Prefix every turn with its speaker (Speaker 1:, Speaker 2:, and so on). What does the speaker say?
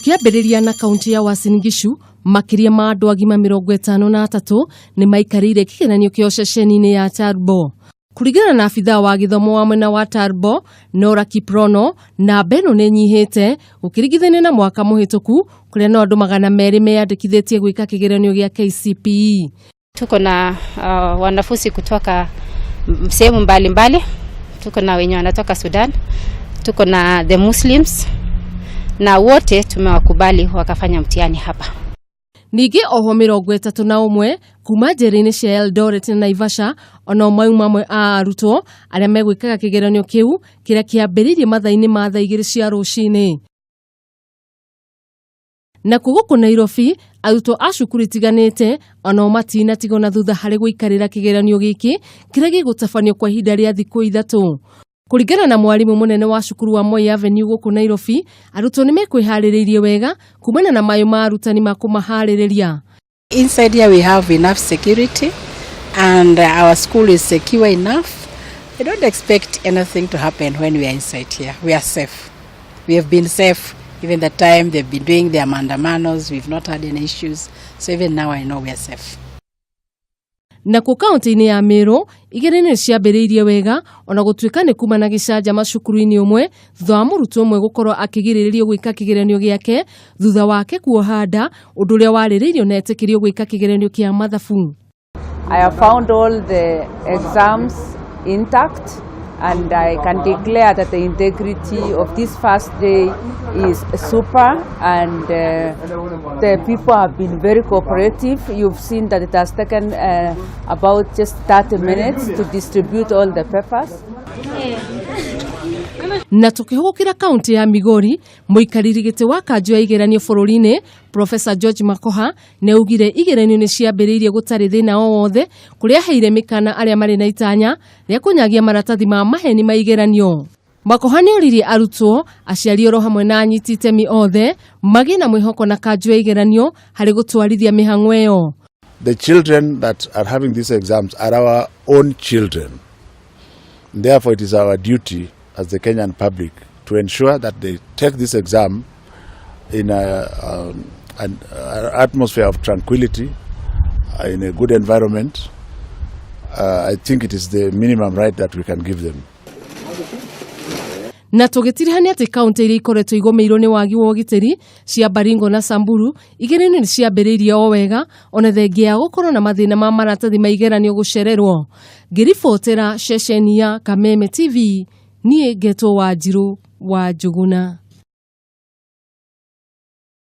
Speaker 1: Tũkĩambĩrĩria na kaunti ya Uasin Gishu, makĩria ma andũ agima 53 nĩ maikarĩire kĩgeranio kĩo ceceni-inĩ ya Turbo. Kũringana na abithaa wa gĩthomo wa mwena wa Turbo, Nora Kiprono, namba ĩno nĩ ĩnyihĩte gũkĩringithanio na mwaka mũhĩtũku kũrĩa no andũ 200 meyandĩkithĩtie gwĩka kĩgeranio gĩa KCPE.
Speaker 2: Tuko na wanafunzi kutoka sehemu mbalimbali. Tuko na wenye wanatoka Sudan, tuko na the Muslims na wote tumewakubali wakafanya mtihani hapa.
Speaker 1: Ningĩ ohwo 31 kuma njera-inĩ cia Eldoret na Naivasha onao mauma amwe a arutwo arĩa megwĩkaga kĩgeranio kĩu kĩrĩa kĩambĩrĩirie mathaa-inĩ ma thaa 2 cia rũcinĩ. Nakuo gũkũ Nairobi, arutwo a cukuru itiganĩte onao matinatigwo na thutha harĩ gũikarĩra kĩgeranio gĩkĩ kĩrĩa gĩgũtabanio kwa ihinda rĩa thikũ 3. Kũringana na mwarimũ mũnene wa cukuru wa Moi Avenue gũkũ Nairobi, arutwo nĩ mekwĩharĩrĩirie wega kumana na mayũ ma arutani ma kũmaharĩrĩria.
Speaker 3: Inside here we have enough security and our school is secure enough. I don't expect anything to happen when we are inside here. We are safe. We have been safe even the time they've been doing their maandamanos. We've not had any issues. So even now I know we are safe.
Speaker 1: Nakuo kaunti-inĩ ya Meru, igeranio nĩ ciambĩrĩirie wega ona gũtuĩka nĩ kuma na gĩcanjama cukuru-inĩ ũmwe thutha wa mũrutwo ũmwe gũkorwo akĩgirĩrĩrio gwĩka kĩgeranio gĩake thutha wake kuoha nda, ũndũ ũrĩa warĩrĩirio na etĩkĩrio gwĩka kĩgeranio kĩa mathabu.
Speaker 4: I have found all the exams intact and I can declare that the integrity of this first day is super and the people have been very cooperative. You've seen that it has taken about just 30 minutes to distribute all the papers.
Speaker 1: Na tũkĩhũgũkĩra kaunti ya Migori, mũikarĩri gĩtĩ wa kanjũ ya igeranio bũrũri-inĩ Professor George Makoha nĩ augire igeranio nĩ ciambĩrĩirie gũtarĩ thĩna o wothe, kũrĩa aheire mĩkana arĩa marĩ na itanya rĩa kũnyagia maratathi ma maheni ma igeranio. Makoha nĩ oririe arutwo, aciari oro hamwe na anyiti itemi othe magĩe na mwĩhoko na kanjũ ya igeranio harĩ gũtwarithia mĩhang'o ĩyo.
Speaker 5: The children that are having these exams are our own children. Therefore, it is our duty as the Kenyan public to ensure that they take this exam in an atmosphere of tranquility, in a good environment. I think it is the minimum right that we can give them.
Speaker 1: Na tũgĩtirihania atĩ kaunti iria ikoretwo igũmĩirwo nĩ wagi wa ũgitĩri cia Baringo na Samburu, igeranio nĩ ciambĩrĩirie o wega ona thengia ya gũkorwo na mathĩna ma maratathi ma igeranio gũcererwo. Ngĩribotera ceceni ya Kameme TV, niĩ ngetwo Wanjirũ wa Njuguna.